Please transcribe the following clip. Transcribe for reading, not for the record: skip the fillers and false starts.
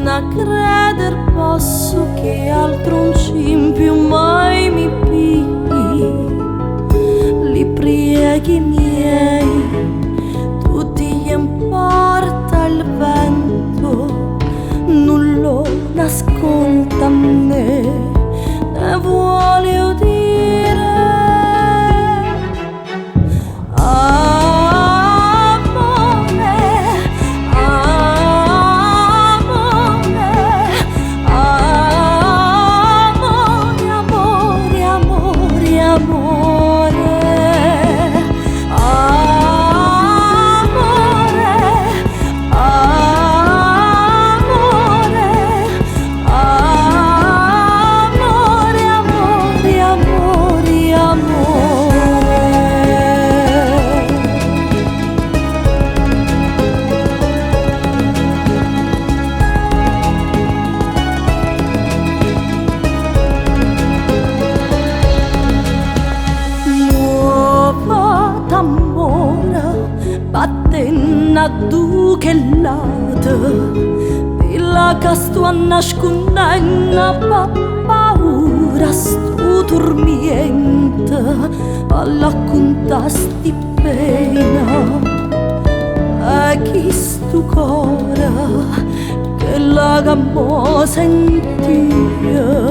pena creder posso che altro non c'è più mai mi pigli li prieghi miei tutti gli importa il vento non lo ascolta né ne vuole udire. Amore, amore, amore, amore, amore, amore, amore, amore, amore, amore, amore, amore. Muova d'ammore, vattene tu che lato, di là che sto nascondendo pa paura sto tormento, alla contasti pena. A chi sto cuore che la gambo sentia.